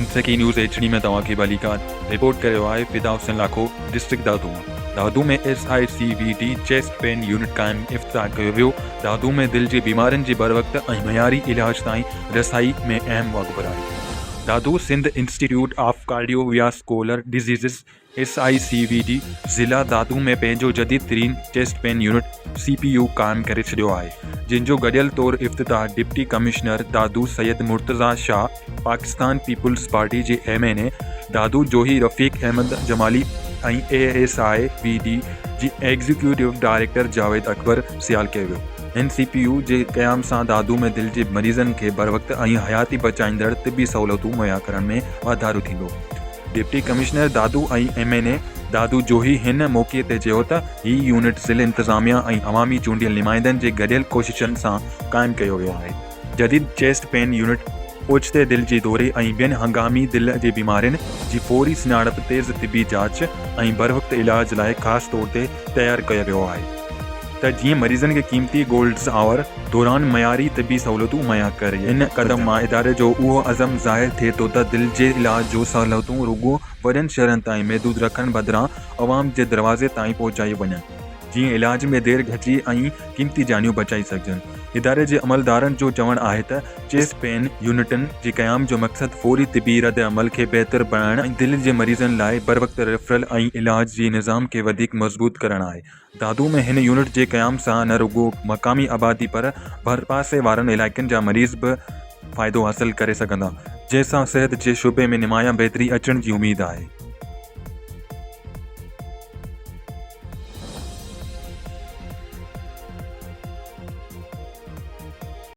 Sindh Sakhi news H D ۾ توهان کي ڀليڪار رپورٽ ڪريو آهي فدا حسين لاکو ڊسٽرڪٽ دادو مان Dadu ۾ S I C V D chest pain unit قائم افتتاح ڪيو ويو دادو ۾ دل جي بيمارين جي بروقت ۽ معياري علاج تائين رسائي ۾ اهم اڳڀرائي Dadu Sindh institute of cardiovascular diseases S I C V D ضلع دادو ۾ پنهنجو جديد ترين chest pain unit, C P U, قائم ڪري ڇڏيو آهي، جنهن جو گڏيل طور افتتاح deputy commissioner Dadu Syed Murtaza Shah, Pakistan peoples party جي M N A Dadu Johi Rafiq Ahmed Jamali ۽ A S I V D جي ايگزيڪيوٽو ڊائريڪٽر جاويد اڪبر سيال ڪيو ويو. هن سي پي يو جي قيام سان دادو ۾ دل جي مريضن کي بروقت ۽ حياتي بچائيندڙ طبي سهولتون مهيا ڪرڻ ۾ واڌارو ٿيندو. Deputy commissioner Dadu ۽ M N A Dadu Johi هن موقعي تي چيو ته هي يونٽ ضلعي انتظاميا ۽ عوامي چونڊيل نمائندن جي گڏيل ڪوششن سان قائم ڪيو ويو آهي. جديد چيسٽ پين يونٽ اوچتي دل جي دوري ۽ ٻين هنگامي دل جي بيمارين جي فوري سڃاڻپ، تيز طبي جاچ ۽ بروقت علاج لاء خاص طور تي تيار ڪيو ويو آهي ته جيئن مريضن کي قيمتي گولڊز آور دوران معياري طبي سهولتون مهيا ڪري. ان قدم مان اداري جو اهو عزم ظاهر ٿئي ٿو ته دل جي علاج جون سهولتون رڳو وڏن شهرن تائين محدود رکڻ بدران عوام جي دروازي تائين پهچايون وڃن، جيئن علاج ۾ دير گهٽجي ۽ قيمتي جانيون بچائي سگهجن. اداري جي عملدارن جو چوڻ آهي ته چيسٽ پين يونٽن جي قيام جو مقصد فوري طبي رد عمل کي بهتر بڻائڻ ۽ دل جي مريضن لاء بروقت ريفرل ۽ علاج جي نظام کي وڌيڪ مضبوط ڪرڻ آهي. دادو ۾ هن يونٽ جي قيام سان نه رڳو مقامي آبادي پر ڀرپاسي وارن علائقن جا مريض به فائدو حاصل ڪري سگهندا، جنهن سان صحت جي شعبي ۾ نمايان بهتري اچڻ جي اميد آهي.